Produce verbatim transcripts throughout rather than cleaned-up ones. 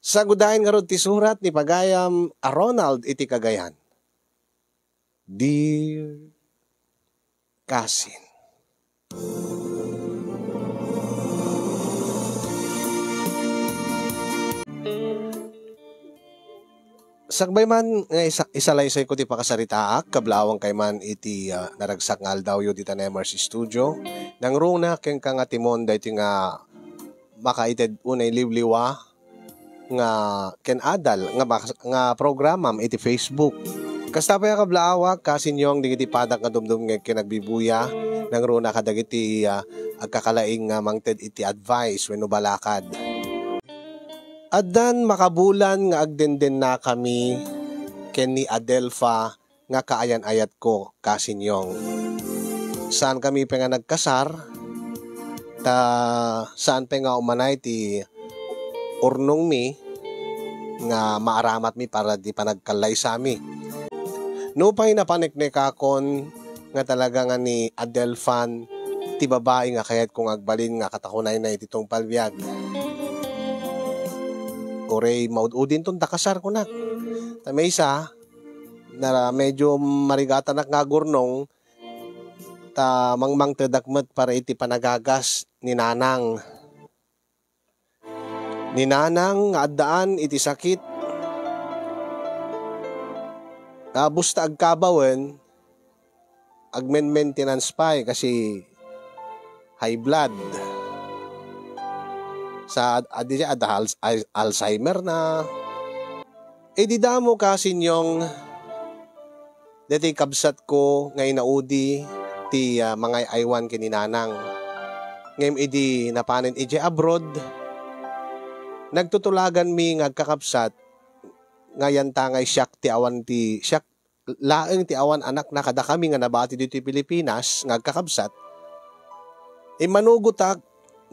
Sagudayen ngarud ti surat ni pagayam a Ronald iti Cagayan. Dear Cousin. Sakbay man nga isa-, isalaysayko ti pakasaritaak, kablaawankay man iti, ah, naragsak nga aldawyo dita Nemers Studio. Nangruna kenka nga Timon daytoy nga makaited unay liwliwa nga ken adal nga bas-, nga programam iti Facebook. Kasta pay a kablaawak, kasinyong dagiti padak nga dumdum nga kinagbibuya, nangruna kadagiti, ah, agkakalaing nga mangted iti advice wenno balakad. Addan makabulan nga agdendennakami ken ni Adelfa nga kaayan-ayatko, kasinyong. Saankami pay nga nagkasar, ta saan pay nga umanay ti urnongmi nga maaramatmi para di panagkallaysami. Nupay napaneknekakon nga talaga nga ni Adelfan ti babai nga kayatko nga agbalin nga katakunayna iti tungpal biag. Uray maud-udinton ta kasar, kunak. Ta maysa, na medyo marigatanak nga agurnong, ta mangmangtedak met para iti panagagas ni Nanang. Ni Nanang nga addaan iti sakit, nga abus ta agkabawen, agmen-maintenance pay kasi high blood. Sa ad-, adi siya, adda Al-, Al-, Alzheimer na. Idi damo kasinyong daytoy kabsatko nga inaudi ti, ah, mangay-aywan ken ni Nanang. Ngem idi napanen idiay abroad, nagtutulaganmi nga agkakabsat nga yantangay siak ti awan ti, siak laeng ti awan anakna kadakami nga nabati ditoy Pilipinas nga agkakabsat. Immanugotak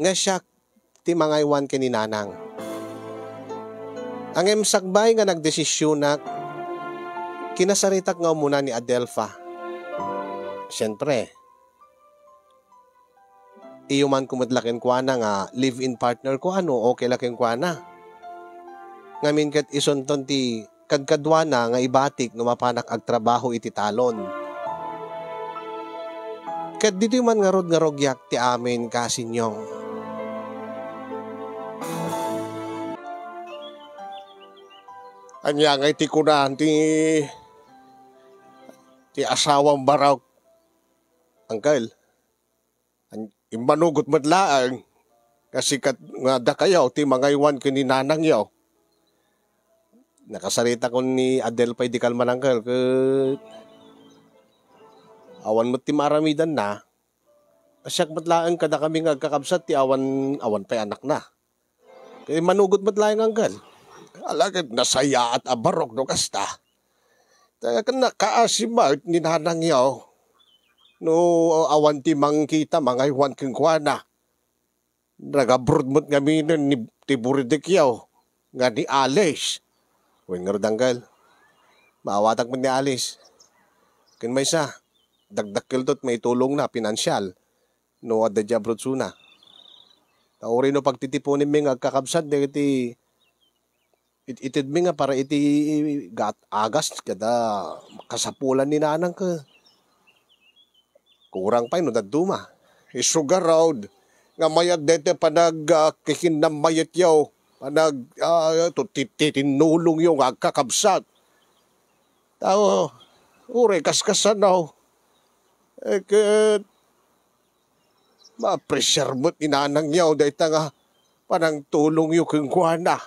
nga siak ti mangaywan ken ni Nanang. Ngem sakbay nga nagdesisionak, kinasaritak nga umuna ni Adelfa. Siempre, iyumanko met la kenkuana nga live-in partner ko, ano, okay la kenkuana. Ngamin ket isunton ti kadkaduana nga ibatik no mapanak agtrabaho iti talon. Ket ditoy man ngarud nga rugiak ti amin, kasinyong. Ania ngay ti kunaan ti, ti asawam, Barok? Uncle, an-, immanugot met laeng nga sikat nga dakayo ti mangaywan ken ni nanangyo. Nakasaritakon ni Adelfa idi kalman, Uncle, ket awan met ti maaramidanna. Siak met laeng kadakami nga agkakabsat ti awan, awan pay anakna. Ket immanugot met laeng, Uncle. Ala ket nasayaat a, Barok, no kasta. Ta ken nakaasi met ni nanangyo no awan ti mangkita mangaywan kenkuana. Nag-abroad met ngaminen ni, ti buridikyo nga ni Alice. Wen ngarud, Uncle, maawatak met ni Alice. Ken maysa, dakdakkel to ti maitulongna, pinansial, no adda diay abroad suna. Ta uray no pagtitiponenmi nga agkakabsat dagiti it-, itedmi nga para iti gat-, agas kada kasapulan ni nanang ket kurang pay no dadduma. Isu garud nga mayat daytoy panag, ah, kikinnam mayatyo, panag, ah, to-, ti-, titinnulongyo nga agkakabsat. Tao, uray kaskasano, eh, ket maapresiar met ni nanangyo dayta nga panangtulongyo kenkuana.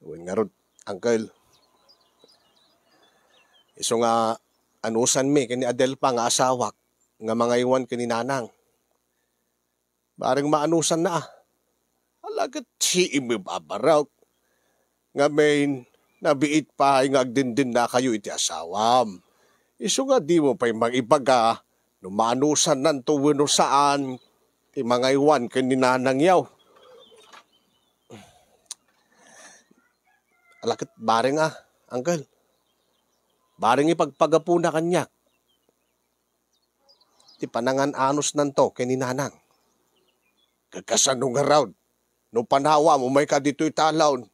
Wen ngarud, Uncle, isu nga anusanmi ken ni Adelfa nga asawak nga mangaywan ken ni nanang. Bareng maanusanna a. Ala ket siim a, Barok. Ngamin, nabiit pay nga agdendennakayo iti asawam. Isu nga dimo pay mangibaga no maanusannanto wenno saan ti mangaywan ken ni nanangyo. Ala ket bareng a, Uncle. Bareng ipagpagapuna kaniak ti panangan-anusnanto ken ni nanang. Ket kasano ngarud? no panawam, umayka ditoy talon.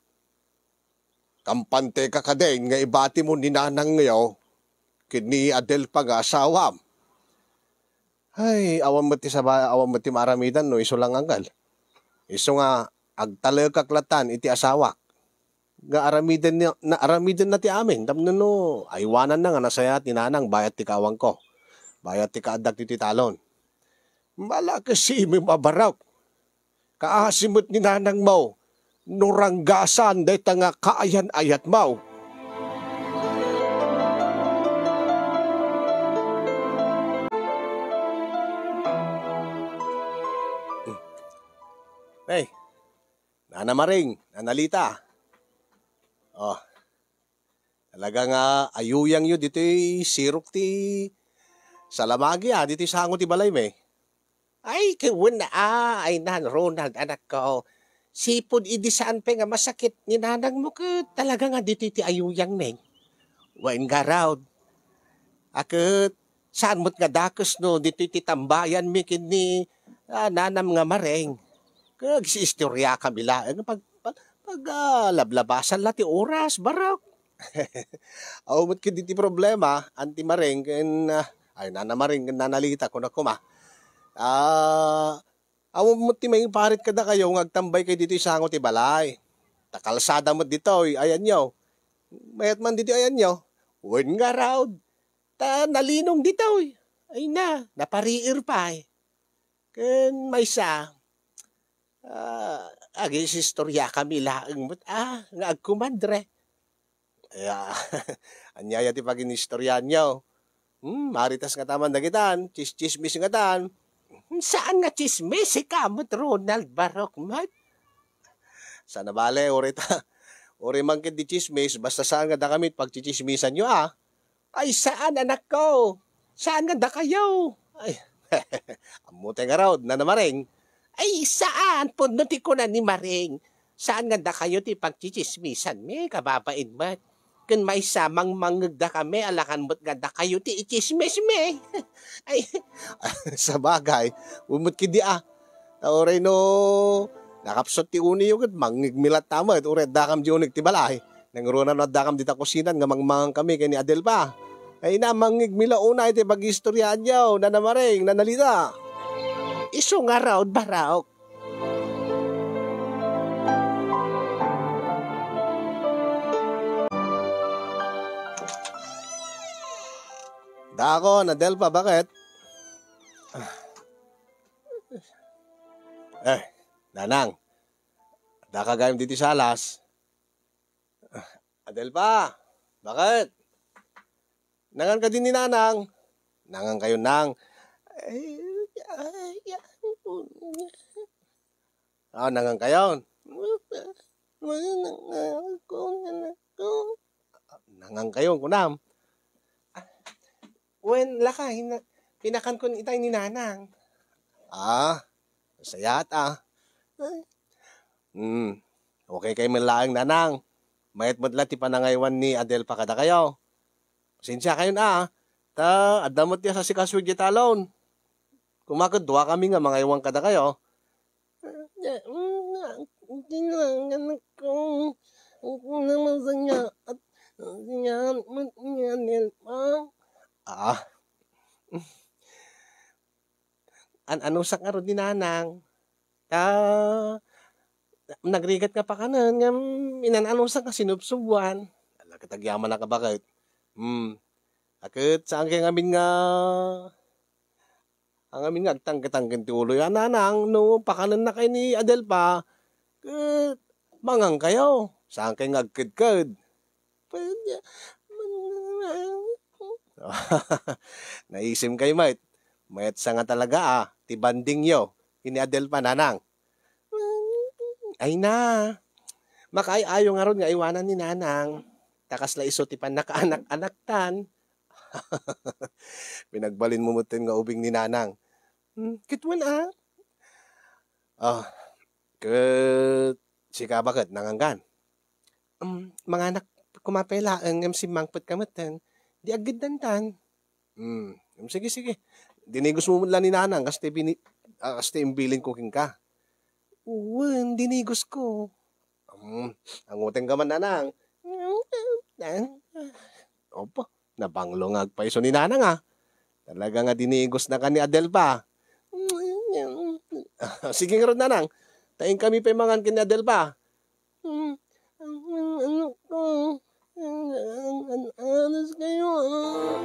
Kampanteka kadin nga ibatimo ni nanangyo ken ni Adelpa nga asawam. Ay, awan met ti saba-, awan met ti maaramidan no isu la nga anggal. Isu nga agtalekak latan iti asawak. Nga aramiden ni, na, aramidenna ti amin. Tapno no, aywananna nga nasayaat ni nanang bayat ti kaawangko. Bayat ti kaaddak ditoy talon. Malakesimi a barok. Kaasi met ni nanangmo no ranggasan dayta nga kaayan-ayatmo. Hey, Nana Maring, Nana Lita. Oh, talaga nga ayuyangyo ditoy sirok ti salamagi, ah, ditoy sango ti balaymi. Ay, ket wen a, ay nan, Ronald, anakko. Sipud idi saan pay nga masakit ni nanangmo ket talaga nga ditoy ti ayuyangmi. Wen ngarud. A ket saan met nga dakes no ditoy ti tambayanmi ken ni, ah, nanam nga Maring. Ket agsiistoriakami laeng pag, pag, pag, ah, lablabasan la ti oras, barok. Awan met ketdi ti problema, Auntie Maring ken, ah, ay, Nana Maring ken Nana Lita, kunak koma. Ah, awan met ti maiparit kadakayo nga agtambaykay ditoy sango ti balay. Ta kalsada met ditoy, ayanyo. Mayat man ditoy ayanyo. Wen ngarud, ta nalinong ditoy. Ay na, napariir pay. Ken maysa, ah, agisistoriakami laeng met, ah, nga agkumadre. Aya, ania aya ti paginistoriaanyo? Hmm, maritas ngata man dagitan, tsistsismis ngatan. Hmm, saan nga tsismis, ika met, Ronald, barok met. Sana bale, uray ta, uray man ketdi tsismis, basta saan nga dakami ti pagtsitsismisanyo, ah. Ay, saan, anakko? Saan nga dakayo? Ay, ammotay ngarud, Nana Maring. Ay, saan? Pudno ti kuna ni Maring. Saan nga dakayo ti pagtsitsismisanmi, kababain met. Ken maysa, mangmangngegdakami, alakan met nga dakayo ti itsismismi. Ay, sabagay, wen met ketdi, ah. Ta uray no nakapsut ti uniyo ket mangngegmi latta met, uray addakam diay uneg ti balay. Nangruna no addakam dita kusinan nga mangmangangkami ken ni Adelpa. Ay na, mangngegmi la unay ti pagistoriaanyo, Nana Maring, Nana Lita. Isu ngarud, barok. Dakon, Adelpa, baket? Eh, Nanang, addaka gayam ditoy salas. Adelpa, baket? Nangan kadi ni Nanang? Nangan kayo, Nang. Ay, ay, ay. Ah, nangan kayo? Nangan kayo, kunam. Wen, lakay, na-, pinakankon itay ni Nanang. Ah, sayaat, ah. Hmm, okay kay met laeng, Nanang. Mayat met la ti panangaywan ni Adelpa kadakayo. Pasensia kayon, ah. Ta, adda met ti asasikaso idiay talon. Koma ket dua kami nga mangaywan kadakayo. Kinangan ko. Ako naman sa niya at siya at niya nilpa. Ah. An-anusak ngarud ni Nanang. Ta, nagrigat nga pakanen, ngem inan-anusak nga sinubsubuan. Ala, ket agyamanak a baket. Hmm. Aket, saan kay ngamin nga Ang amin nga agtangketangken ti uloyo a Nanang, no pakanennakay ni Adelpa, ket mangankayo. Saankay nga agkedked. Pwede. Naisimkay met. Mayat sa nga talaga, ah, ti bandingyo ken ni Adelpa, Nanang. Ay na. Makaay-ayo ngarud nga aywanan ni Nanang. Ta kasla isu ti pannakaanak-anaktan. Pinagbalinmo metten nga ubing ni Nanang. Hmm, ket wen a? Ah, ket sika baket, nangankan? Hmm, manganak koma pay laeng ngem simmangpetka metten. Di aggiddantan. Hmm, hmm, sige, sige. Dinigusmo met la ni Nanang, kasta bini-, ah, kasta imbilinko kenka. Wen, dinigos ko. Hmm, anguteng ka man, nanang. Opo, nabanglo nga agpaiso ni nanang, ah. Talaga nga dinigos na ka ni Adelpa. Sige ngarud, nanang. Ta inkami pay mangan ken ni Adelpa. Hmm, ang, ang, ano ko, ang, ang, ang, alas kayo, ah.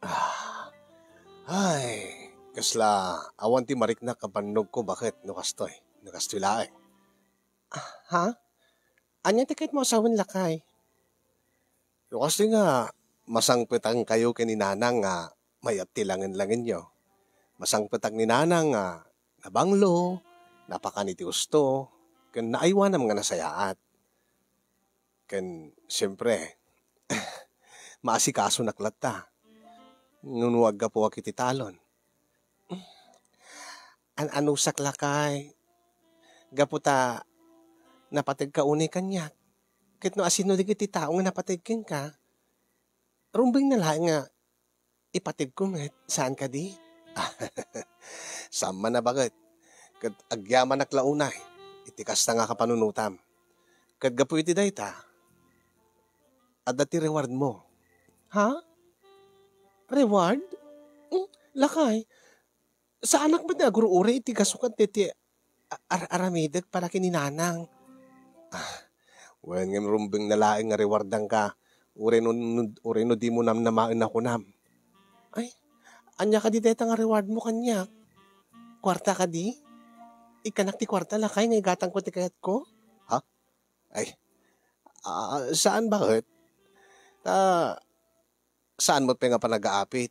Ah. Ay, kasla awan ti mariknak a bannogko, baket no kastoy, no kastoy laeng. Ah, ha? Ania ti kayatmo a sawen, lakay? No kastoy nga, masangpetangkayo ken ni nanang nga mayat ti langenlangenyo. Masangpetak ni nanang nga nabanglo, napakan iti husto, ken naaywanam nga nasayaat. Ken, siempre, maasikasonak latta. Ngem no aggapuak iti talon. An-anusak lakay, gapu ta napategka unay kaniak. Ket no asino dagiti tao nga napateg kenka, rumbeng na laeng nga ipategko met, saan kadi? Saan man a baket, ket agyamanak la unay iti kasta nga kapanunotam. Ket gapu iti dayta, adda ti rewardmo. Ha? Reward? Hmm, lakay, saanak met nga agur-uray iti kasukat daytoy a-, ar-, aramidek para ken ni nanang. Ah, wen, ngem rumbeng na laeng nga rewardangka, uray no, no, uray no dimo namnamaen a kunam. Ay, ania kadi dayta nga rewardmo kaniak? Kuarta kadi? Ikkanak ti kuarta, lakay, nga igatangko ti kayatko? Ha? Ay, ah, saan baket? Ta, saan met pay nga panagaapit?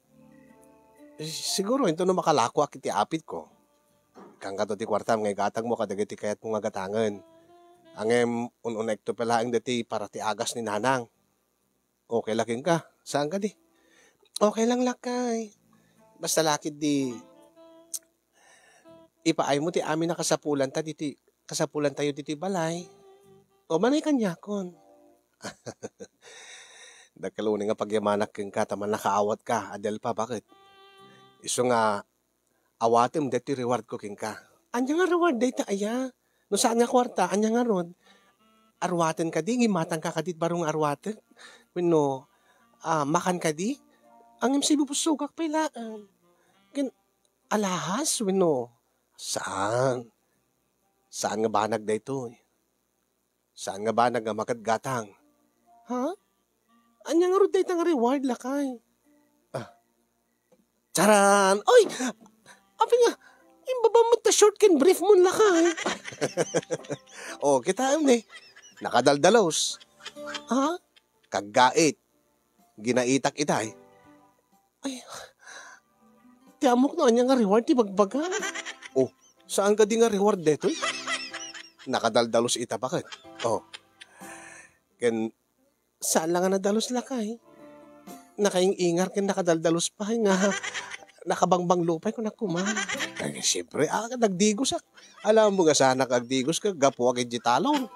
Eh, siguro, intono makalakoak iti apitko. Ikkankato ti kuartam nga igatangmo kadagiti kayatmo nga gatangen. Ngem, un-unekto pay laeng daytoy para ti agas ni nanang. Okay la kenka? Saan kadi? Okay lang, lakay. Basta la ketdi, ipaaymo ti amin a kasapulanta ditoy, kasapulantayo ditoy balay. O, manay kaniakon. Dakkel unay nga pagyamanak kenka ta mannakaawatka, Adelpa, baket? Isu nga awatem daytoy rewardko kenka. Ania nga reward dayta aya? No saan nga kuarta, ania ngarud? Aruaten kadi, gimatangka kadi ti baro nga aruatek? Wenno, ah, makan kadi? Ngem sibubussogak pay laeng. Ken alahas wenno? Saan. Saan nga banag daytoy. Saan nga banag nga maket gatang? Ha? Ania ngarud dayta nga reward, lakay? Ah. Charan! Oy! Apay nga, imbabam met ta short ken brief mo, lakay. O, kitaem ni. Nakadaldalos. Ha? Kaggait. Ginaitak itay. Ay, ti ammok no ania nga reward ti bagbaga. Oh, saan kadi nga reward daytoy? Nakadaldalos ita, baket? Oh. Ken, saan la nga nadalus, lakay? Nakaing-ingar ken nakadaldalos pay nga nakabangbanglo pay, kunak koma. Ay, siyempre, ah, nagdigosak. Alam mo nga saanak agdigos ket gapuak iti talon.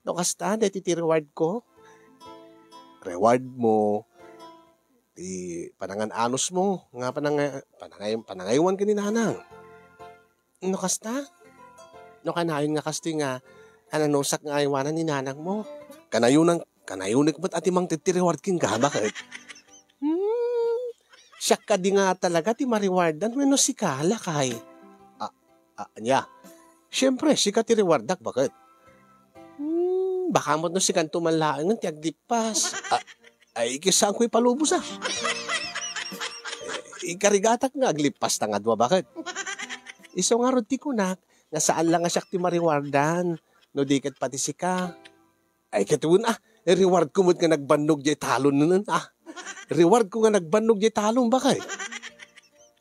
No kasta, daytoy ti reward ko. Reward mo, ti panangan-anus mo, nga pananga-, panangay-, panangaywan ken ni nanang. No kasta? No kanayon nga kastoy nga ananusak nga aywanan ni nanang mo? Kanayonan, kanayonek met a ti mangted ti reward kenka, baket? Hmm, siak kadi nga talaga ti marewardan wenno sika, lakay? A, a, ania? Siempre, sika ti rewardak, baket? Hmm, baka met no sikanto man laengen ti aglippas. A, ay, ket saanko ipalubos, a. Ikarigatak nga aglippas ta nga dua, baket? Isu ngarud ti kunak nga saan la nga siak ti marewardan, no di ket pati sika. Ay, ket wen, a, reward ko met nga nagbannog diay talon, a. Reward ko nga nagbannog diay talon, baket?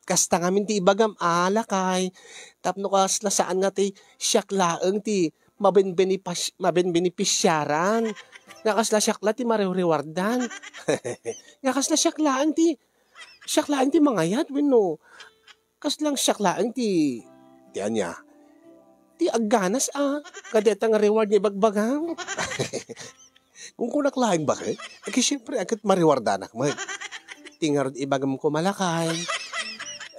Kasta ngamin ti ibagam, a, lakay. Tapno kasla saan nga ti siak laeng ti mabenbenipas-, mabenbenipisiaran. Nga kasla siak la ti marerewardan. Nga kasla siak laeng ti, siak laeng ti mangayat wenno kasla siak laeng ti, ti ania? Ti agganas a, kadeta nga reward nga ibagbagam. Kunkunak laeng baket, ket siempre, a ket marewardanak met. Ti ngarud ibagam koma lakay,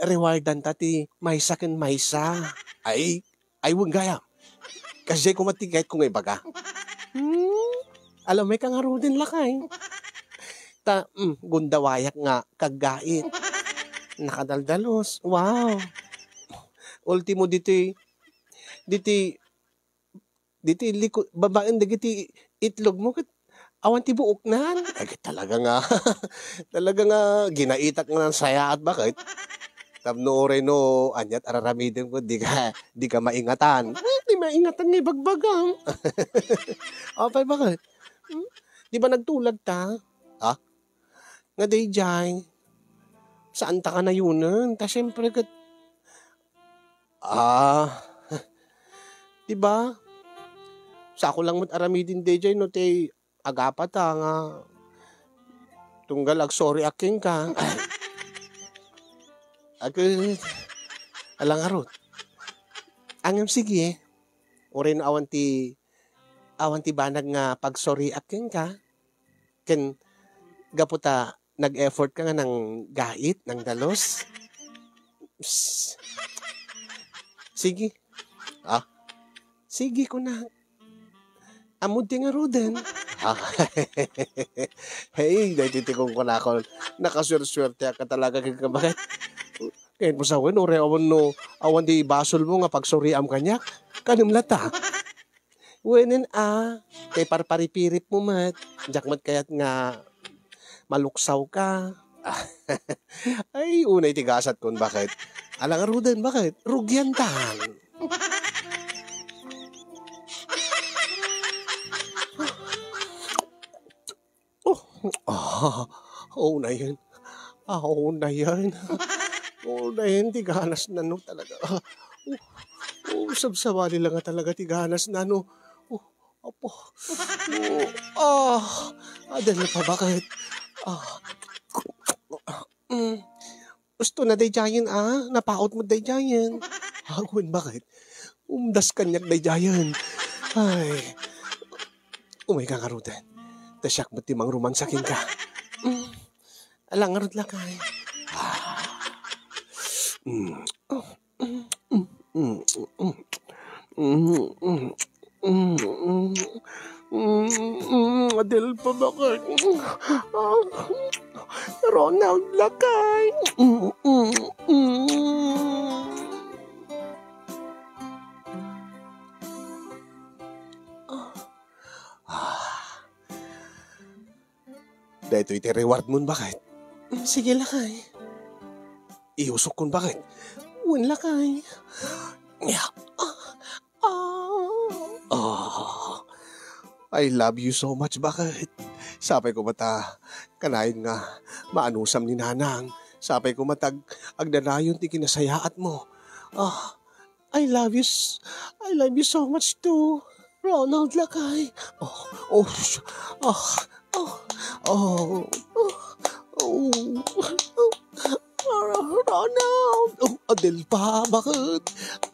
rewardanta ti maysa ken maysa. Ay, ay, wen gayam. Kasdiay koma ti kayatko nga ibaga. Hmm, alamay ka ngaruden lakay. Ta, hmm, gundawayak nga kaggait. Nakadaldalos. Wow. Ultimo ditoy, ditoy, ditoy liku-, babaen dagiti itlog mo ket awan ti buoknan. Ay, ket talaga nga, talaga nga ginaitak nga nasayaat baket. Tapno uray no, aniat araramidem ko, di ka, di ka maingatan. Hmm, di maingatan nga ibagbagam. Apay baket? Hmm? Di ba nagtulag ta? Ha? Nga daydiay, saan ta kanayonen? Ta siyempre ket, ah, di ba? Sako lang met aramiden daydiay no ti agapa ta nga tunggal agsorry ak kenka. Aket, ala ngarud. Ngem sige, uray no awan ti, awan ti banag nga pagsorry ak kenka. Ken gapu ta nag-effort ka nga nanggait, nangdalus. Psst. Sige. Ah, sige kuna. Ammod ti ngaruden. Ah. Hey, daytoy ti kunkunakon. Nakasuersuerteak talaga ken kabaket. Ket mo sawen, uray awan no, awan ti basolmo nga pagsoriam kaniak. Kanem latta. Wenen a, tay parparipiripmo met. Diak met kayat nga maluksawka. Ay, unay ti gasatkon, baket? Ala ngaruden, baket? Rugiantan. Oh, ah, unayen. Ah, unayen. Unayen ti ganasna no talaga. Oh, oh, sabsabali la nga talaga ti ganasna no. Oh, apo. Oh, ah, adal na pa, baket? Ah. Mm. Usto na daydiayen, ah. Napaot mo daydiayen. Ah, wen, baket? Umdas kaniak daydiayen. Ay. Umay ka ngaruden. Ta siak met ti mangromansa kenka. Mm. Ala ngarud lakay. Ah. Mm. Oh. Mm, mm, mm. Mm, mm, mm, mm, mm, Adelpa, baket? Ah, Ronald, lakay. Mm, mm, mm. Ah. Daytoy ti reward mon, baket? Mm, sige, lakay. Iusokkon, baket? Wen, lakay. Ah, ah, ah. I love you so much, baket? Sapay koma ta kanayon nga maanusam ni Nanang. Sapay koma ta ag-, agdanayon ti kinasayaatmo. Ah, I love you s-, I love you so much too, Ronald, lakay. Oh, oh, sh-, ah, oh, oh, oh, oh, Ronald. Oh, Adelpa, baket?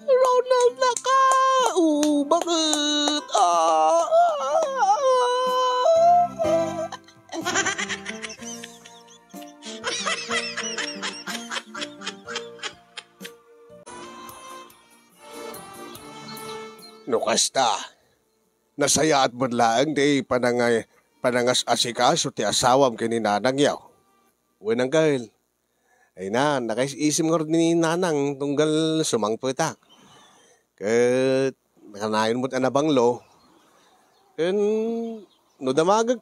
Ronald, lakay. Oh, baket? Ah, ah, ah, ah. No kasta, nasayaat met laeng ti pananga-, panangas-asikaso ti asawam ken ni nanangyo. Wen, angkel? Ay na, nakais-isim ngarud ni nanang tunggal sumangpetak. Ket kanayon met a nabanglo. Ken no damagek,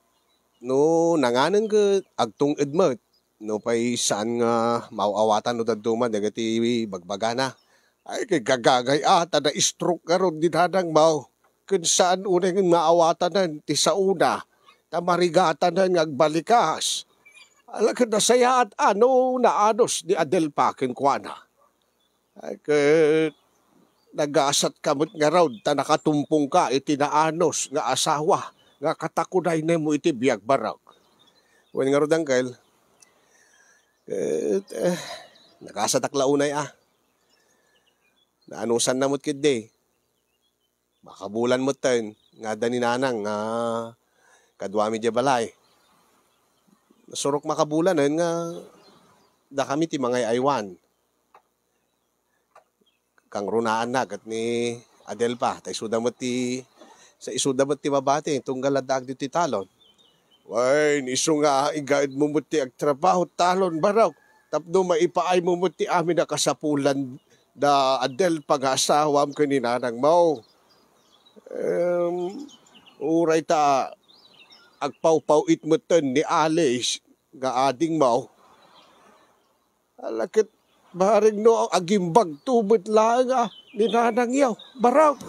no nanganen ket agtung-ed met. Nupay saan nga maaw-awatan no dadduma dagiti bagbagana. Ay, ket gagagay-a ta na-stroke ngarud ni nanangmo. Ken saan unay nga maawatanen ti saona, ta marigatanen nga agbalikas. Ala, ket nasayaat a no naanus ni Adelpa kenkuana. Ay, ket nagasatka met ngarud ta nakatumpongka iti naanus nga asawa nga katakudaynemo iti biag barok. Wen ngarud, angkel, ket, eh, nagasatak la unay a. Naanusanna met ketdi. Makabulan metten nga adda ni Nanang nga kaduami idiay balay. Surok makabulanen nga dakami ti mangay-aywan. Kangrunaanna ket ni Adelpa, ta isuda met ti, sa isuda met ti mabati, tunggal addaak ditoy talon. Wen, isu nga igaedmo met ti agtrabaho talon, Barok, tapno maipaaymo met ti amin a kasapulan da Adelpa nga asawam ken ni nanangmo. Em, uray ta agpawpaw-it metten ni Alice nga adingmo. Ala ket bareng no agimbagto met laeng a ni nanangyo, Barok.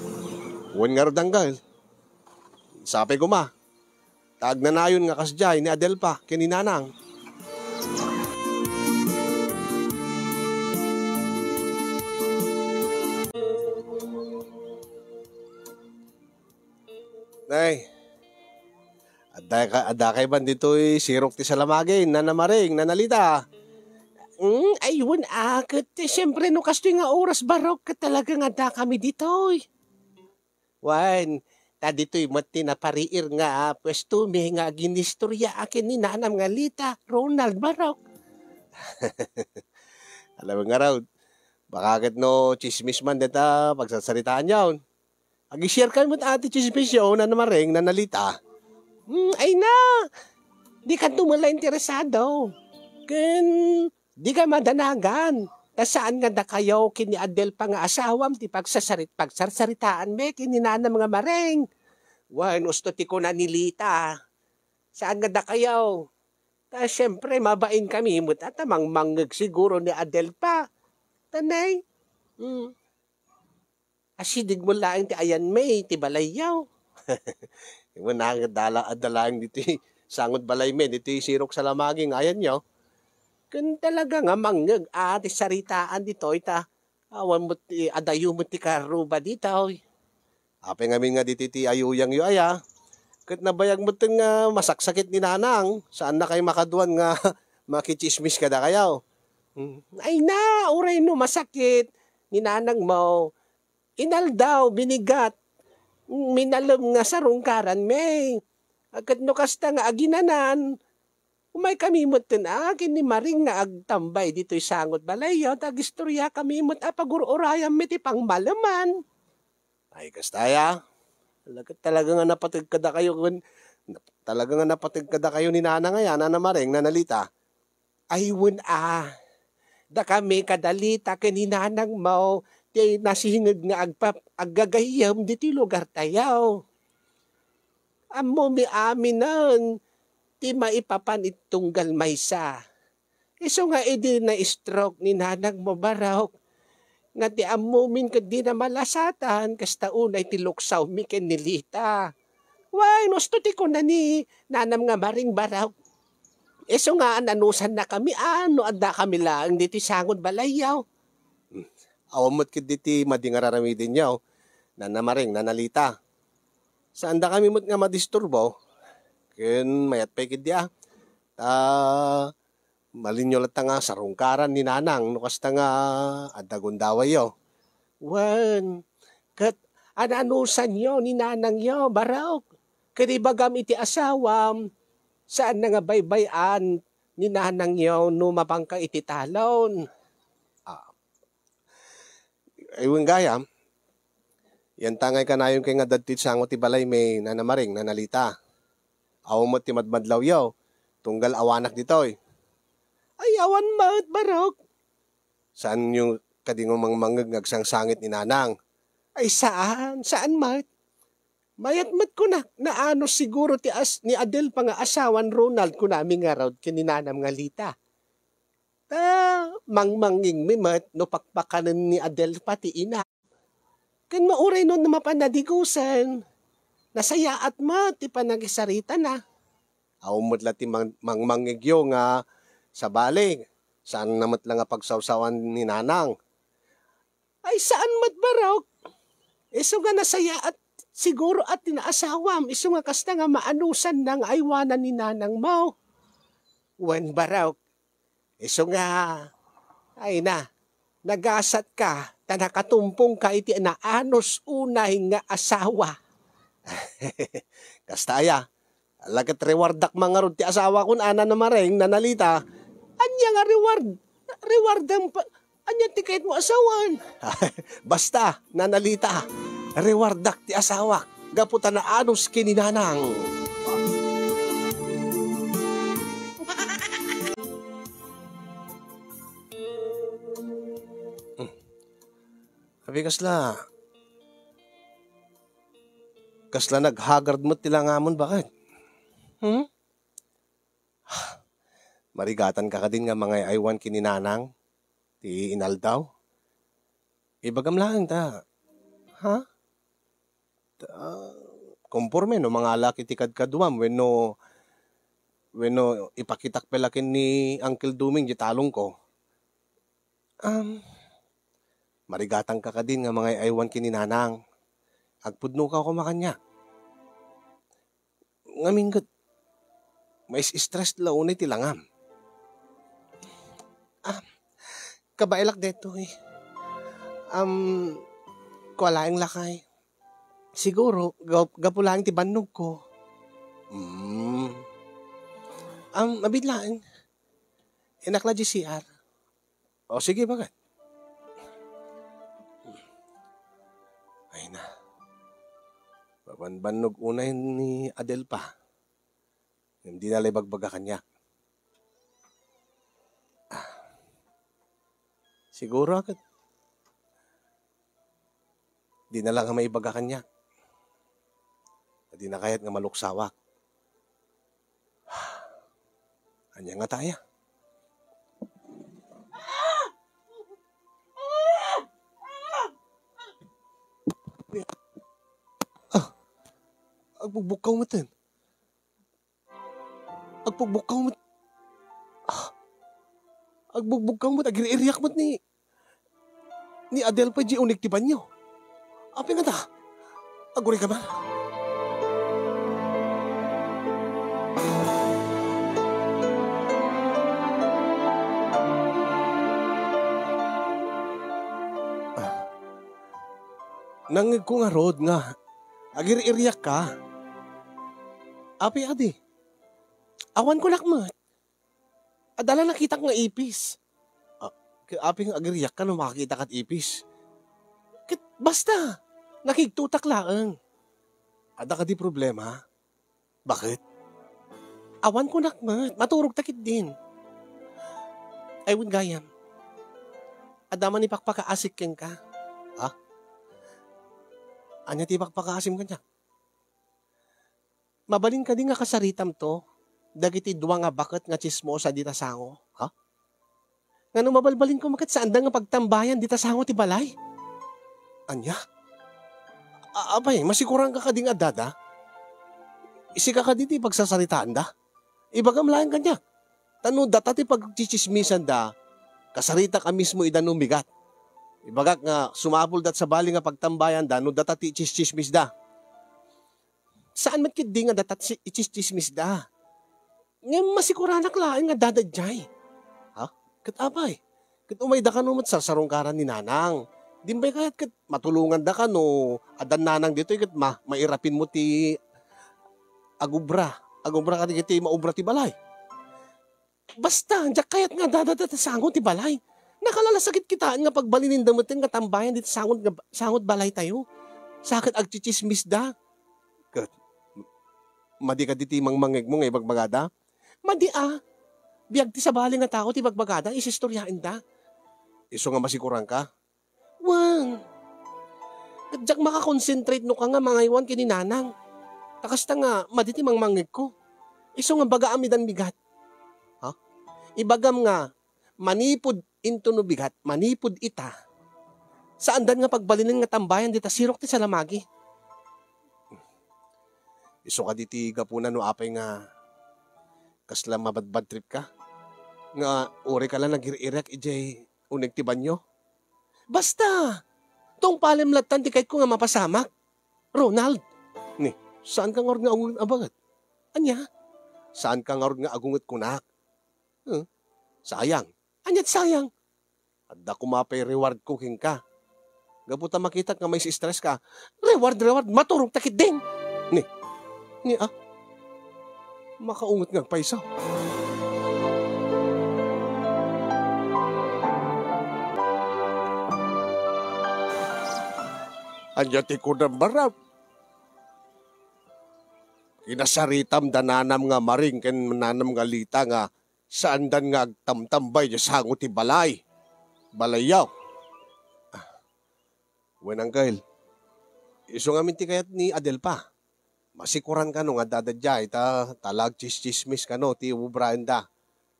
Wen ngarud, Anggal. Sapay koma. Ta agnanayon nga kasdiay ni Adelpa ken ni Nanang. Nay, adda ka, adda kay ban ditoy sirok ti salamagen, Nana Maring, Nana Lita? Hmm, ay, wen a, ket, eh, siyempre, no kastoy nga oras, Barok, ket talaga nga adda kami ditoy. Wen, ta ditoy met ti napariir nga, ah, puesto mi nga aginistorya akin ni Nanam nga Lita, Ronald, Barok. Alam nga raw, baka ket no chismis man deta pagsarsaritaanyon. Ag-share kan met ati chismis yo, Nana Maring, Nana Lita. Hmm, ay na! Di ka tumula interesado. Ken, di ka madanagan. Ta saan nga dakayo ken ni Adelpa nga asawam ti pagsasarit-, pagsarsaritaan mi ken ni Nanam nga Maring. Wen, usto ti kuna ni Lita. Saan nga dakayo. Ta siyempre, mabain kami met a ta mangmangngeg siguro ni Adelpa. Ta nay, hmm. Asideg mo laeng ti ayanmi iti balayyo. Wen a, adda la-, adda laeng ditoy sangot balaymi, ditoy sirok salamagen nga ayanyo. Ken talaga nga mangngeg a ti saritaan ditoy ta awan met ti, adayo met ti karruba ditoy. Apay ngamin nga ditoy ti ayuyangyo aya, ket nabayag metten nga masaksakit ni Nanang, saannakay makaduan nga makichismis kadakayo. Hmm. Ay na, uray no masakit ni Nanangmo, inaldaw, binigat, minalem nga sarungkaranmi. Ket no kasta nga aginanan, umaykami metten a ken ni Maring nga agtambay ditoy sangot balayyo, ta agistoryakami met a pagur-urayanmi ti pangmaleman. Ay, kasta aya. Talaga, talaga nga napateg kadakayo ken, talaga nga napateg kadakayo ni Nanang aya, Nana Maring, Nana Lita. Ay, wen a. Dakami kada Lita ken ni Nanangmo ti nasinged nga agpap-, aggagayyem ditoy lugartayo. Ammomi aminen ti maipapan iti tunggal maysa. Isu nga idi na-stroke ni Nanangmo, Barok, nga ti ammomin ket dina malasatan, kasta unay ti luksawmi ken ni Lita. Wen, usto ti kuna ni Nanam nga Maring, Barok. Isu nga nanusannakami a no addakami laeng ditoy sangot balayyo. Hmm. Awan met ketdi ti madi nga ar-aramidenyo, Nana Maring, Nana Lita. Saandakami met nga madisturbo, ken mayat pay ketdi a. Ta malinyo latta nga sarungkaran ni Nanang no kasta nga adda gundawayyo. Wen, ket ananusanyo ni Nanangyo, Barok. Ket ibagam iti asawam, saanna nga baybay-an ni Nanangyo no mapangka iti talon. Ah. Ay, wen gayam, yantangay kanayon kay nga dadtoy sango ti balaymi, Nana Maring, Nana Lita. Awan met ti madmadlawyo, tunggal awanak ditoy. Ay, awan met, Barok. Saanyo kadi nga mangmangngeg nga agsangsangit ni Nanang? Ay, saan, saan met. Mayat met kunak, naanus siguro ti as-, ni Adelpa nga asawan Ronald, kunami ngarud ken ni Nanam nga Lita. Ta mangmangngegmi met no pakpakanen ni Adelpa ti ina. Ken no uray no mapan nadigusen, nasayaat met ti panakisaritana. Awan met la ti mang-, mangmangngegyo nga sabali, saanna met la nga pagsawsawan ni Nanang. Ay, saan met, Barok. Isu nga nasayaat siguro a ti naasawam, isu nga kasta nga maanusanna nga aywanan ni Nanangmo. Wen, Barok, isu nga, ay na, nagasatka, ta nakatumpongka iti naanus unay nga asawa. Kasta aya, ala ket rewardak man ngarud ti asawakon a Nana Mareng, Nana Lita. Ania nga reward? Rewardem pa, ania ti kayatmo a sawen? Basta, Nana Lita, rewardak ti asawak gapu ta naanus ken ni Nanang. Abi kasla, kasla naghagard met ti langamon, baket. Hmm? Marigatanka kadin nga mangay-aywan ken ni Nanang ti inaldaw? Ibagam laeng ta. Ha? Ta, komporme no mangalak iti kadkaduam wenno, wenno ipakitak pay la ken ni Uncle Doming ti talongko. Um, marigatanka kadin nga mangay-aywan ken ni Nanang. Agpudnoka koma kaniak. Ngamin ket, mais-stress la unay ti langam. Ah, kabaelak detoy. Um, kua laeng lakay. Siguro, gap-, gapu laeng ti bannogko. Mm. Um, abit laeng. Inak la di C R. O, sige, baket. Ay na. Mabanbannog unay ni Adelpa. Ngem dina la ibagbaga kaniak. Ah. Siguro ket dina la nga maibaga kaniak. Dina kayat nga maluksawak. Ania ngata aya? Ah, agbugbukkaw metten. Agbugbukkaw met. Ah, agbugbukkaw met, agir-iriak met ni, ni Adelpa idiay unig ti banio. Apay ngata? Agurayka man. Ah. Nangngegko ngarud nga agir-iriakka. Apay adi? Awan kunak met. Adda la nakitak nga ipis. Ah, ket apay nga agiriakka no makakitakat ipis? Ket basta, nakigtutak laeng. Adda kadi problema? Baket? Awan kunak met, maturogta ketdin. Ay, wen gayam. Adda man ipakpakaasik kenka. Ha? Ania ti ipakpakaasim kaniak? Mabalin kadi nga kasaritamto dagiti dua nga baket nga tsismosa dita sango, ha? Ngano mabalbalinko met ket saanda nga pagtambayan dita sango ti balay? Ania? A-, apay, masikuranka kadi nga addada? Sika kadi ti pagsasaritaanda? Ibagam laeng kaniak. Ta no data ti pagtsitsismisanda, kasaritak a mismo ida no migat. Ibagak nga sumapulda sabali nga pagtambayanda no data ti itsitsismisda. Saan met ketdi nga data ti itsitsismisda. Ngem masikuranak laeng nga addada idiay. Ha? Ket apay? Ket umayda kano met sarsarungkaran ni Nanang. Dimpay kayat ket matulongandaka no adda ni Nanang ditoy ket ma-, mairapinmo ti agubra. Agubra kadagiti maubra ti balay. Basta, diak kayat nga addada dita sango ti balay. Nakalalasakit kitaen nga pagbalininda metten nga tambayan dita sango nga, sango ti balaytayo. Sa ket agtsitsismisda. Ket, madi kadi ti mangmangngegmo nga ibagbagada? Madi a. Biag ti sabali nga tao ti bagbagada, isistoriaenda. Isu nga masikuranka? Wen. Ket diak makakonsentrate no ka nga mangaywan ken ni Nanang. Ta kasta nga, madi ti mangmangngegko. Isu nga bagaam idan bigat. Ha? Ibagam nga, manipud into no bigat, manipud ita, saandan nga pagbalinen nga tambayan dita sirok ti salamagi. Isu kadi ti gapuna no apay nga kasla mabadbadtripka? Nga uray ka la nagir-irak idiay uneg ti banio? Basta! Tungpalem lattan ti kayatko nga mapasamak, Ronald! Ni, saanka ngarud nga agunget a baket? Ania? Saanka ngarud nga agunget kunak? Huh? Sayang. Ania ti sayang? Adda koma pay rewardko kenka. Gapu ta makitak nga mais-stress ka, reward, reward, maturog ta ketdin. Ni, ni, ah, makaunget nga agpayso. Ania ti kunam, Barok? Kinasaritam da nanam nga Maring ken nanam nga Lita nga saandan nga agtamtambay idiay sango ti balay. Balayyo. Wen, Uncle. Isu ngamin ti kayat ni Adelpa. Masikuran kano nga adda daydiay ta, ta la agtsis-tsismis kano ti ubraenda.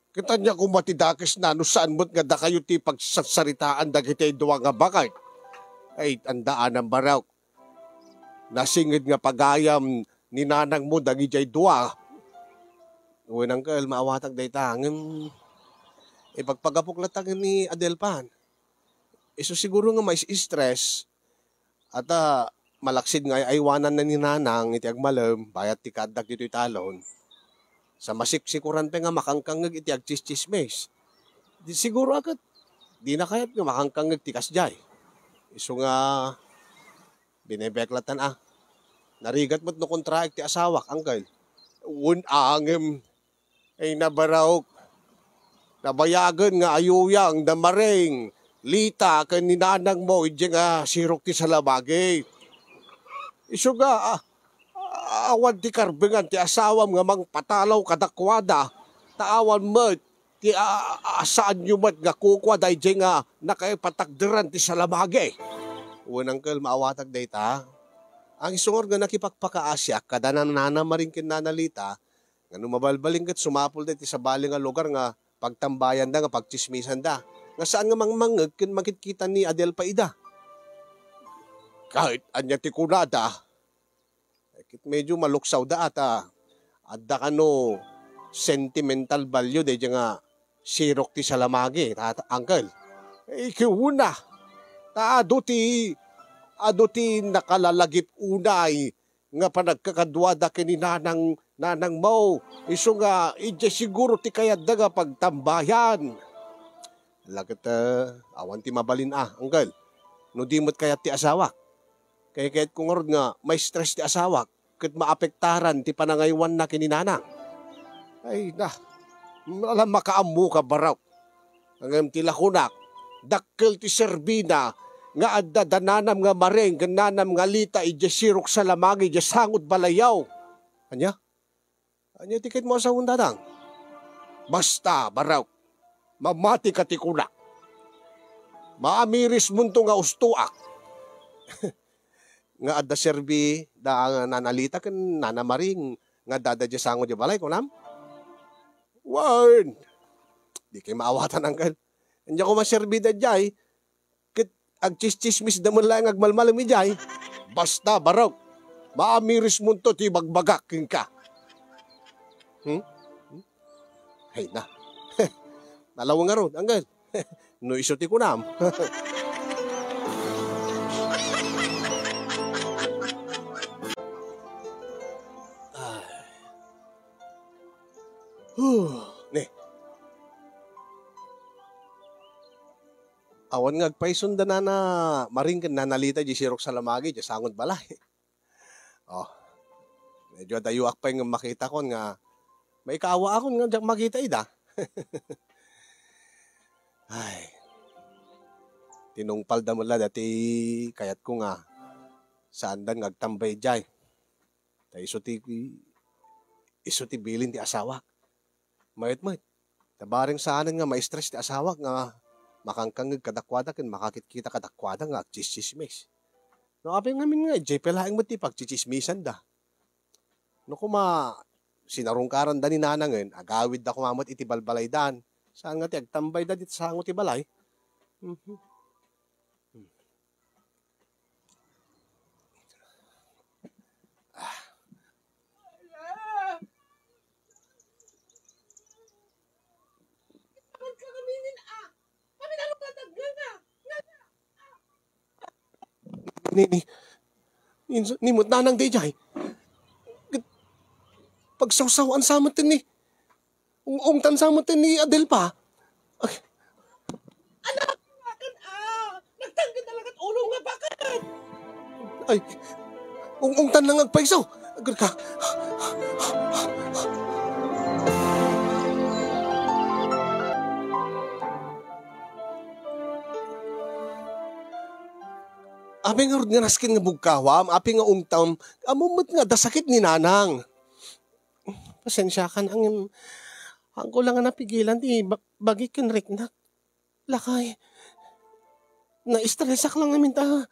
Ket ania koma ti dakesna no saan met nga dakayo ti pagsarsaritaan dagiti dua nga baket? Ay, andaanam, Barok. Nasinged nga pagayam ni nanangmo dagidiay dua. Wen, Uncle, maawatak dayta. Ngem ipagpagapok latta ken ni Adelpa. Isu siguro nga mais-stress, ata malaksid nga ay-aywananna ni nanang iti agmalem, bayat ti kaaddak ditoy talon. Sa masiksikuran pay nga makangkangngeg iti agtsistsismis. Di siguro a ket, dina kayat nga makangkangngeg ti kasdiay. Isu nga, binebek lattan a. Narigat met no kontraek ti asawak, Uncle. Wen, angem. Ay, Barok. Nabayagen nga ayuyang da Maring, Lita, ken ni nanangmo idiay nga sirok ti salamagi. Isu nga, ah, awan ti karbengan ti asawam nga mangpatalaw kadakuada, ta awan met ti, ah, ah, saanyo met nga kukua daydiay nga nakaipatakderan ti salamagi. Wen, Uncle, maawatak dayta. Ang isungar nga nakipagpakaasiak kada nanana Maring ken nana Lita, nga no mabalbalin ket sumapulda iti sabali nga lugar nga pagtambayanda nga pagtsismisanda, nga saan nga mangmangngeg ken makitkita ni Adelpa ida. Ket ania ti kunada? Ket medyo maluksawda ata. Adda kano sentimental value daydiay nga sirok ti salamagi, tata-, Uncle. Eh, kiuna, ta adu ti, adu ti nakalalagip unay nga panagkakaduada ken ni nanang, nanangmo. Isu nga, idiay siguro ti kayatda nga pagtambayan. Ala ket, eh, awan ti mabalin a, Uncle. No di met kayat ti asawak. Kay kayatko ngarud nga ma-stress ti asawak ket maapektaran ti panangaywanna ken ni nanang. Ay na, ala makaammoka, Barok. Ngem ti lakonak, dakkel ti serbina nga adda da nanam nga Maring ken nanam nga Lita idiay sirok salamagi idiay sango ti balayyo. Ania? Ania ti kayatmo a sawen, Dadang? Basta, Barok, mamatika ti kunak. Maamirismonto nga ustoak. Nga adda serbi da nana Lita ken nana Maring nga adda idiay sango ti balay, kunam? Wen, dikay maawatan, Uncle. Ania koma serbi daydiay, ket agtsistsismisda met laeng agmalmalem idiay. Basta, Barok, maamirismonto ti ibagbagak kenka. Hmm? Hmm? Ay na. Nalaw ngarud, Uncle. No isu ti kunam. Ay. Huh, ne. Awan nga agpayson da nana Maring ken nana Lita idiay sirok salamagi idiay sango ti balay. Oh. Medyo adayoak pay nga makitakon nga maikaawaakon nga diak makita ida. Ay. Tinungpalda met la dati kayatko nga saandan nga agtambay idiay. Ta isu ti, isu ti bilin ti asawak. Mayat met. Ta bareng saanen nga ma-stress ti asawak nga makangkangngeg kadakuada ken makakitkita kadakuada nga agtsistsismis. No apay ngamin nga, idiay pay laeng met ti pagtsitsismisanda. No koma, sinarungkaranda ni nanangen, agawidda koma met iti balbalaydan. Saan nga ti agtambayda dita sango ti balay? Mhm. Ni, ni, ni, ni met nanang daydiay. Ket pagsawsawan sa met ni, ung-, ungtan sa met ni Adelpa. Ay. Anak, akan, ah, nagtangkad na lang at ulo nga baka. Ay, ung-, ungtan na nga agpayso. Agurka. Apay ngarud nga nasken nga bugkawam, apay nga ungtam, ammom met nga adda sakit ni Nanang. Pasensiakan, ngem, haanko la nga napigilan ti ba-, bagik ken riknak. Lakay, na-estresak la ngamin ta.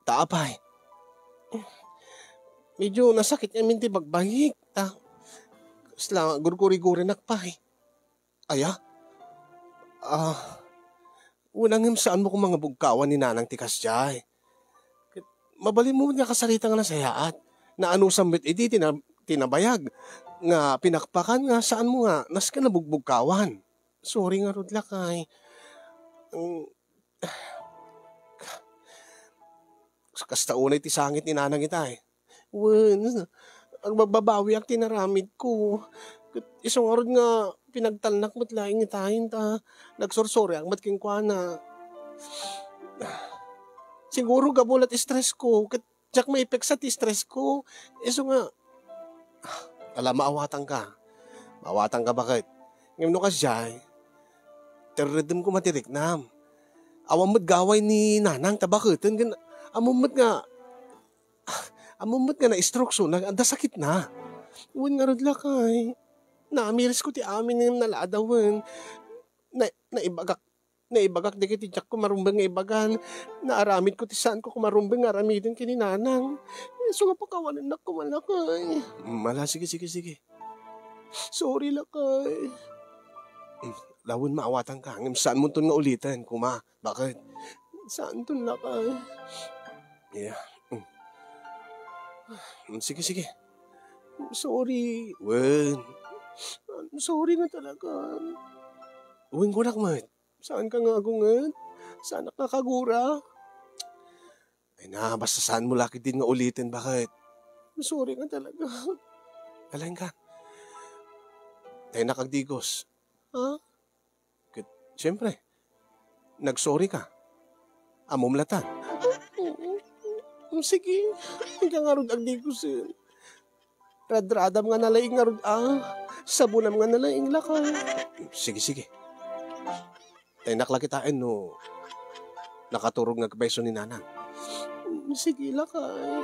Ta apay? Medyo nasakit ngamin ti bagbagik, ta kasla gurgurigurinak pay. Aya? Ah, wen, ngem saanmo koma nga bugkawan ni Nanang ti kasdiay. Ket mabalinmo met nga kasarita nga nasayaat. Naanusam met idi ti na-, ti nabayag nga pinakpakan nga saanmo nga nasken a bugbugkawan. Sorry ngarud, lakay. Mm, Kas-, kasta unay ti sangit ni Nanang ita, eh. Wen, agbabbabawiak ti inaramidko. Ket isu ngarud nga pinagtalnak met laeng itaen ta nagsursoriak met kenkuana. Siguro gapu la ti stressko, ket diak maipeksa ti stressko. Isu nga, ala, maawatangka. Maawatangka, baket? Ngem no kasdiay, terredem koma ti riknam. Awan met gaway ni Nanang ta baketen, ken ammom met nga, ammom met nga na-stroke, so, na-, adda sakitna. Wen ngarud, lakay. Namirisko ti amin ngem naladawen. Na-, naibagak, naibagak dagiti diak koma rumbeng nga ibagan. Naaramidko ti saanko koma rumbeng nga aramiden ken ni Nanang. Isu nga pakawanennak koma, lakay. Mm, ala, sige, sige, sige. Sorry, lakay. Mm, lawen, maawatangka, ngem saanmonton nga uliten, koma. Baket? Saanton, lakay. Yeah. Mm. Mm, sige, sige. Sorry. Wen. Sorry nga talaga. Wen, kunak met. Saanka nga agunget? Saanak nga kagura? Ay na, basta saanmo la ketdin nga uliten, baket? Sorry nga talaga. Alaenka. Tayo nakagdigos. Ha? Ket, siyempre, nagsorry ka. Ammom latan. Mm, sige. Ika ngarud agdigusen. Radradam nga nalaing ngarud, ah. Sabonam nga nalaing, lakay. Sige, sige. Tayo naklakitaen no nakaturog nga agpayso ni Nanang. Mm, sige, lakay.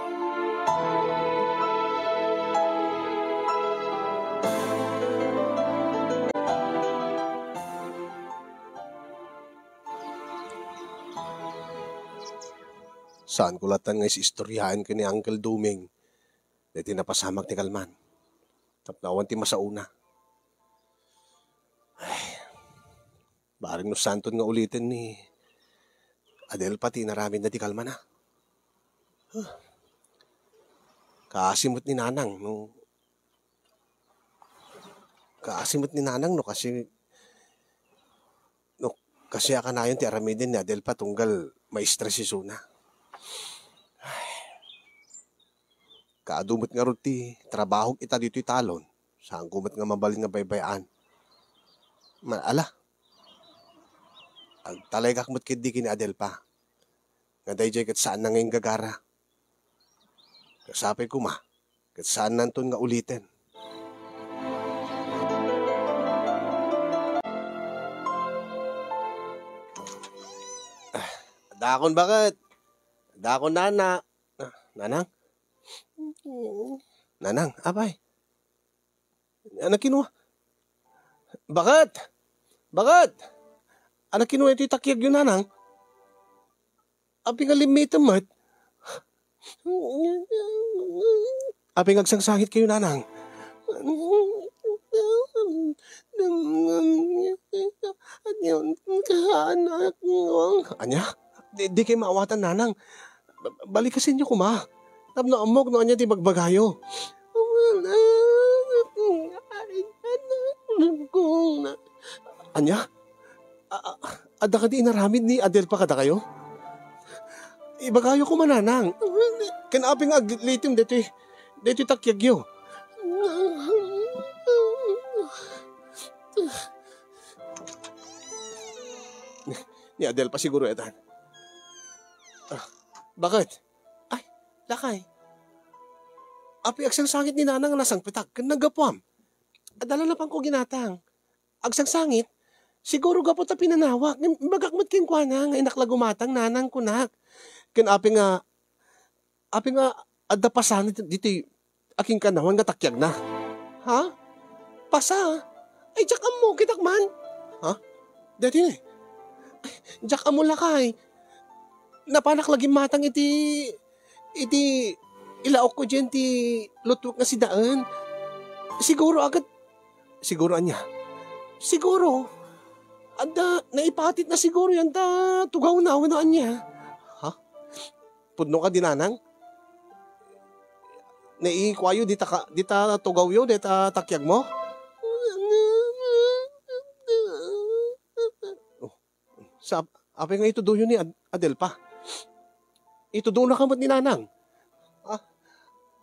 Saanko latan nga is-istoryaen ken ni Uncle Doming daytoy napasamak ti kalman. Tapno awan ti masaona. Ay, bareng no saanton nga uliten ni Adelpa ti inaramidna ti kalmana. Huh. Kaasi met ni Nanang, no? Kaasi met ni Nanang, no? Kasi, no, kasi a kanayon ti aramiden ni Adelpa tunggal ma-stress isuna. Ay. Kaadu met ngarud ti trabahok ita ditoy talon, saanko met nga mabalin nga baybay-an. Ma-, ala, agtalaygak met ketdi ken ni Adelpa. Nga daydiay ket saanna nga inggagara. Ket sapay koma, ket saannanton nga uliten. Ah, dakon, baket? Dakon, nana. Ah, Nanang? Nanang, apay? Ania kinua? Baket? Baket? Ania kinua iti takyagyo, Nanang? Apay nga limmitem met? Apay nga agsangsangit kayo, Nanang? Ania? Di, di kayo maawatan, Nanang. Ba-, balikasinyo koma. Tapno ammok no ania ti bagbagayo. Ania? A-, a-, adda kadi inaramid ni Adelpa kadakayo? Ibagayo koma, Nanang. Ken apay nga aglitim deti, deti takyagyo? Ni Adelpa siguro etan. Ah, baket? Lakay, apay agsangsangit ni Nanang a nasangpetak ken naggapuam? Adda la napanko ginatang. Agsangsangit? Siguro gapu ta pinanawak. Ngem imbagak met kenkuana nga innak la gumatang, Nanang, kunak. Ken apay nga, apay nga adda pasanen ditoy akinkanawan nga takiagna? Ha? Pasa? Ay, diak ammo, kitak man. Ha? Daytoy ne. Ay, diak ammo, lakay. Napanak la gimmatang iti, iti ilaokko diay ti lutwek nga sidaen. Siguro agat, siguro ania? Siguro, adda, naipatitna siguro yan ta tugawna wenno ania. Ha? Pudno kadi, Nanang? Naikuayo dita ka, dita tugawyo, dita takiagmo? Oh, sa, apay nga itudoyo ni Ad-, Adelpa? Itudonaka met ni Nanang. Ah,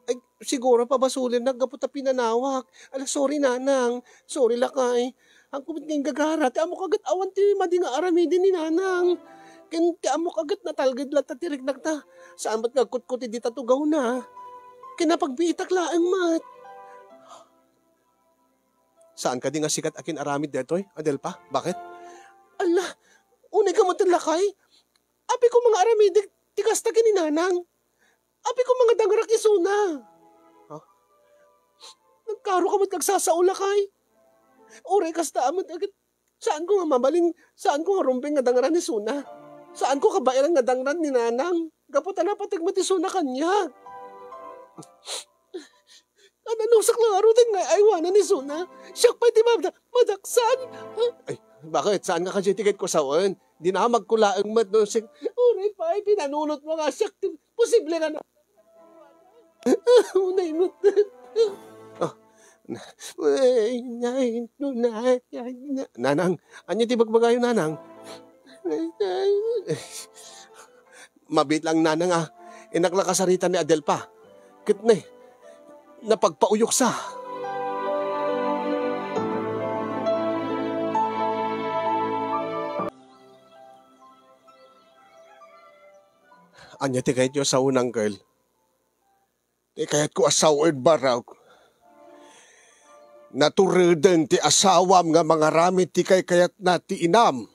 ay, siguro pabasolennak gapu ta pinanawak. Ala, sorry, Nanang. Sorry, lakay. Haanko met nga inggagara. Ti ammok agat awan ti madi nga aramiden ni Nanang. Ken ti ammok agat natalged latta ti riknakna. Saan met nga agkutkuti dita tugawna. Ken napagbiitak laeng met. Saan kadi nga sikat a kin-aramid daytoy, Adelpa? Bakit? Ala, unay ka met, lakay. Apay ko nga aramidek ti kasta ken ni Nanang? Apay ko nga dangrak isuna? Ha? Nagkaro ka met agsasao, lakay. Uray kasta a met, agat, saanko nga mabalin, saanko nga rumbeng nga dangran isuna. Saanko kabaelan nga dangran ni Nanang. Gapu ta napateg met isuna kaniak. Ananusak la ngaruden nga aywanan isuna. Siak pay ti mada-, madaksan. Ay, bakit? Saan nga kadi ti ket ko sawen? Dinamagko laeng met no sik-, uray pay pinanunotmo nga siak ti posible nga na-, unay met. Ah, na-, ay, nay, no, nay, ay, na-, Nanang, ania ti bagbagayo, Nanang? Mabiit lang, Nanang, a. Innak la kasarita ni Adelpa. Ket ne, napagpauyoksa. Ania ti kayatyo a sawen, Uncle? Ti kayatko a sawen, Barok, natureden ti asawam nga mangaramid ti kaykayatna ti inam,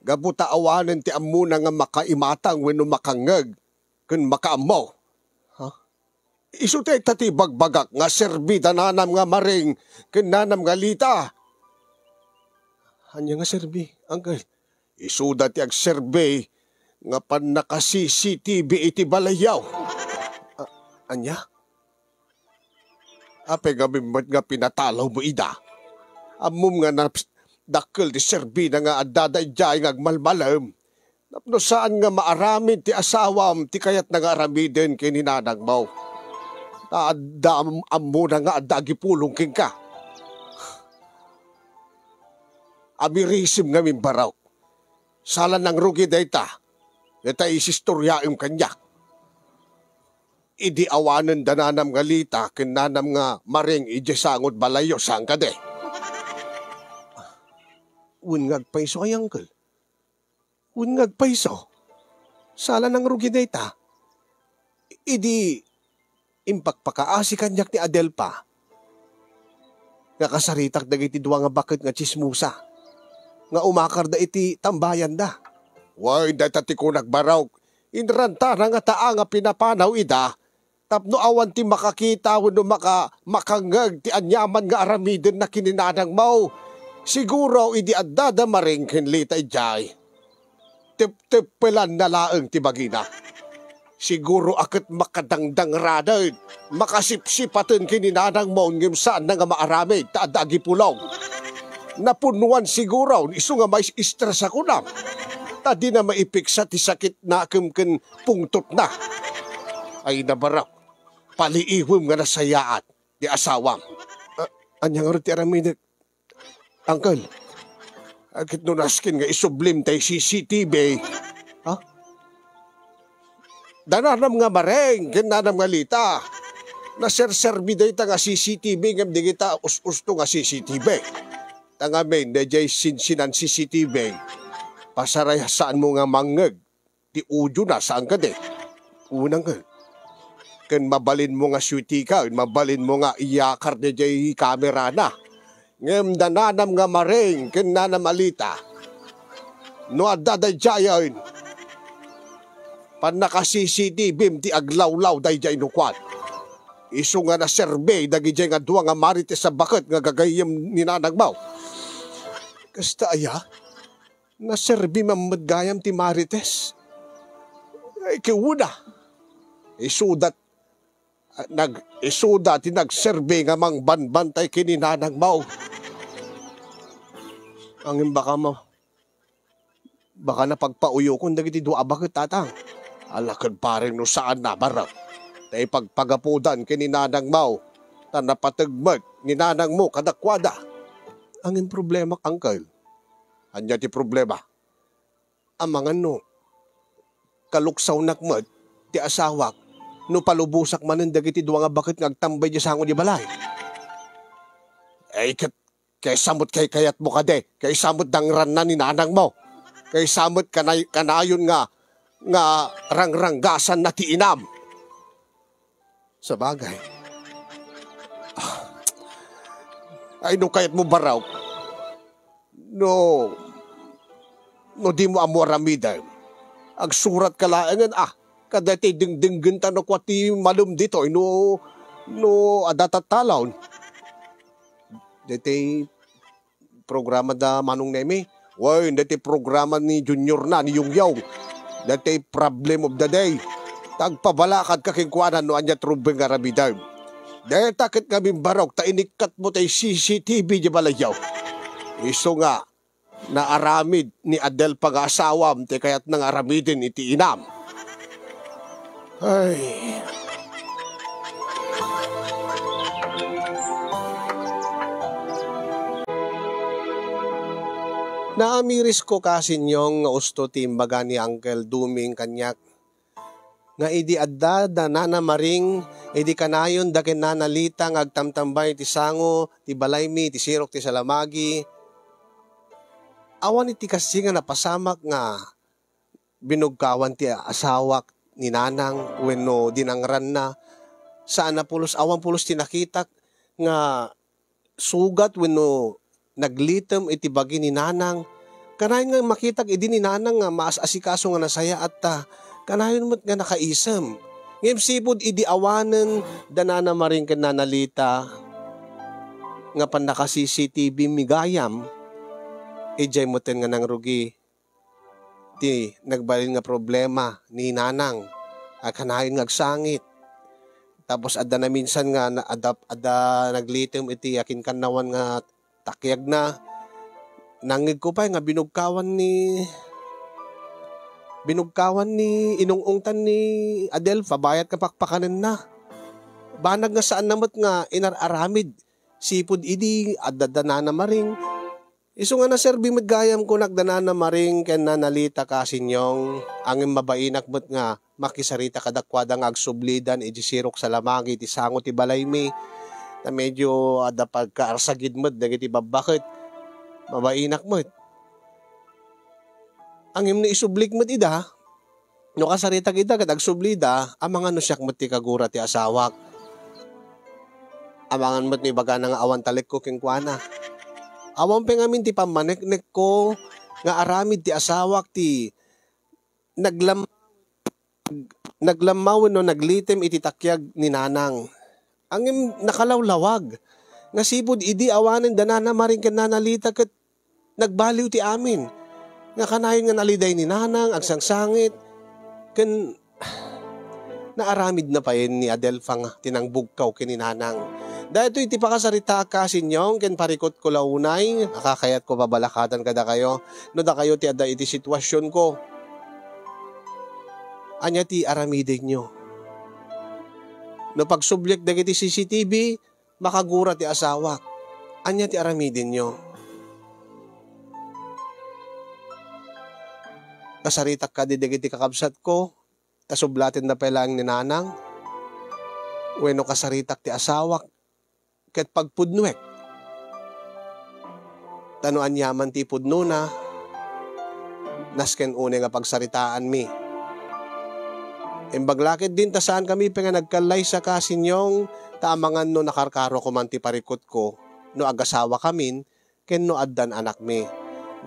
gapu ta awanen ti ammona nga makaimatang wenno makangngeg ken makaammo. Ha? Isu dayta ti ibagbagak nga serbi da nanam nga Maring ken nanam nga Lita. Ania nga serbi, Uncle? Isuda ti agserbi nga pannaka-C C T V iti balayyo. A-, ania? Apay ngamin met nga pinatalawmo ida? Ammom nga nas-, dakkel ti serbina nga addada idiay nga agmalmalem. Tapno saan nga maaramid ti asawam ti kayatna nga aramiden ken ni nanangmo. Ta adda am-, ammona nga adda agipulong kenka. Amirisim ngamin, Barok. Sala nangrugi dayta, dayta isistoriaem kaniak. Idi awanen da nanam nga Lita ken nanam nga Maring idiay sangod balayyo, saan kadi? Wen nga agpayso ay, Uncle? Wen nga agpayso? Sala nangrugi dayta. Idi impakpakaasi kaniak ni Adelpa nga kasaritak dagiti dua nga baket nga tsismosa nga umakarda iti tambayanda. Wen, dayta ti kunak, Barok, inrantana nga taa nga pinapanaw ida tapno awan ti makakita wenno maka-, makangngeg ti aniaman nga aramidenna ken ni nanangmo. Siguro idi addada Maring ken Lita idiay, tepteppelanna laeng ti bagina. Siguro a ket makadangdangraden, makasipsipaten ken ni nanangmo ngem saanna nga maaramid ta adda agipulong. Napunnuan siguro isu nga mais-stress a kunam. Ta dina maipiksa ti sakitna ken, ken pungtotna. Ay, Barok, paliiwem nga nasayaat ti asawam. A-, ania ngarud ti aramidek, Uncle? Ket no nasken nga isublim tay C C T V. Ha? Da nanam nga Maring ken nanam nga Lita. Naserserbi dayta nga C C T V ngem dagita us-usto nga C C T V. Ta ngamin, daydiay sinsinan C C T V, pasaray saanmo nga mangngeg ti audiona, saan kadi? Unang ka. ken mabalinmo nga siyutikan, mabalinmo nga iyakar daydiay kamerana. Ngem da nanam nga Maring ken nanam Alita, no adda daydiayen, pannaka-C C T V-m ti aglawlaw daydiay no kuan. Isu nga naserbi dagidiay nga dua nga marites a baket nga gagayyem ni nanangmo. Kasta aya? Naserbi man met gayam ti marites? Ay, kiuna. Isuda, nag-, isuda ti nagserbi nga mangbanbantay ken ni nanangmo. Angin baka mo, baka napagpauyokon dagiti dua a baket, tatang. Ala ken pareng no saan nabarak. Ta ipagpagapudan ken ni nanangmo, ta napateg met ni nanangmo kadakuada. Angin problemak, uncle? Ania ti problema? Amangan no kaluksawnak met ti asawak no palubosak manen dagiti dua nga baket nga agtambay di sango di balay. Ay, ket kaysa met kaykayatmo kadi, kaysa met dangranna ni nanangmo, kaysa met kanay-, kanayon nga, nga rangranggasanna ti inam. Sabagay. Ah. Ay, no kayatmo, Barok, no, no dimo ammo aramiden, agsurat ka laengen, ah, kadaytoy dengdenggen ta no kua ti malem ditoy, no, no adda tattalaw. Daytoy programa da Manong Nemi. Wen, daytoy programa ni Junior na, ni Yongyong. Daytoy problem of the day. Ta agpabalakadka kenkuana no ania ti rumbeng nga aramidem. Dayta ket ngamin, Barok, ta inikkatmo tay C C T V di balayyo. Isu nga, naaramid ni Adelfa nga asawam ti kayatna nga aramiden iti inam. Ay. Naamirisko, Kasinyong, nga usto ti imbaga ni Uncle Duming kaniak, nga idi adda da Nana Maring, idi kanayon da ken Nana Lita nga agtamtambay ti sango ti balaymi, ti sirok ti salamagi, awan iti kasdi nga napasamak nga binugkawan ti asawak ni Nanang wenno dinangranna. Saan a pulos, awan pulos ti nakitak nga sugat wenno naglitem iti bagi ni Nanang. Kanayon nga makitak idi ni Nanang nga maas-asikaso nga nasayaat ta kanayon met nga nakaisem. Ngem sipud idi awanen da Nana Maring ken Nana Lita nga pannaka-C C T V mi gayam, idiay metten nga nangrugi ti nagbalin nga problema ni Nanang a kanayon nga agsangit. Tapos adda naminsan nga na-, adda, adda naglitem iti akinkannawan nga takyagna. Nangngegko pay nga binugkawan ni, binugkawan ni inung-ungtan ni Adelfa bayat nga pakpakanenna. Banag nga saan na met nga inar-aramid sipud idi adda da Nana Maring. Isu nga naserbi met gayam kunak da Nana Maring ken Nana Lita, Kasinyong, ngem mabainak met nga makisarita kadakuada nga agsublidan iti sirok salamagi iti sango ti balaymi, ta medio adda pagkaarsagid met dagiti babbaket. Mabainak met. Ngem no isublik met ida, no kasaritak ida ket agsublida, amangan no siak met ti kagura ti asawak. Amangan met no ibagana nga awan talekko kenkuana. Awan pay ngamin ti pammaneknekko nga aramid ti asawak ti naglam-, naglammaw wenno naglitem iti takyag ni Nanang. Ngem nakalawlawag nga sipud idi awanen da Nana Maring ken Nana Lita ket nagbaliw ti amin. Nga kanayon nga naliday ni Nanang, agsangsangit, ken naaramidna payen ni Adelfa nga ti nangbugkaw ken ni Nanang. Daytoy ti pakasaritaak, Kasinyong, ken parikutko la unay, a kakayatko pabalakadan kadakayo, no dakayo ti adda iti situasionko. Ania ti aramidenyo? No pagsubliek dagiti C C T V, makagura ti asawak. Ania ti aramidenyo? Kasaritak kadi dagiti kakabsatko, ta sublatenna pay laeng ni Nanang? Wenno kasaritak ti asawak ket pagpudnuek? Ta no aniaman ti ipudnona, nasken unay nga pagsaritaanmi. Imbag la ketdin ta saankami pay nga nagkallaysa ka, Sinyong, ta amangan no nakarkaro koman ti parikutko, no agasawakamin, ken no addan anakmi.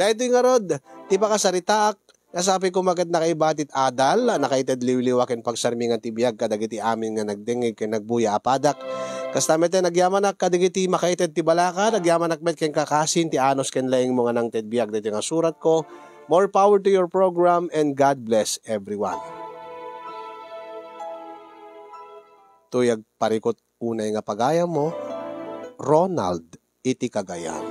Daytoy ngarud, ti pakasaritaak, nasapay koma ket nakaibati ti adal, a nakaited liwliwa ken pagsarmingan ti biag kadagiti amin nga nagdengngeg ken nagbuya a padak. Kasta met, nagyamanak kadagiti makaited ti balaka, nagyamanak met ken kakasin ti anus ken laingmo nga nangted biag daytoy nga suratko. More power to your program and God bless everyone. Toy agparikut unay nga pagayammo, Ronald iti Cagayan.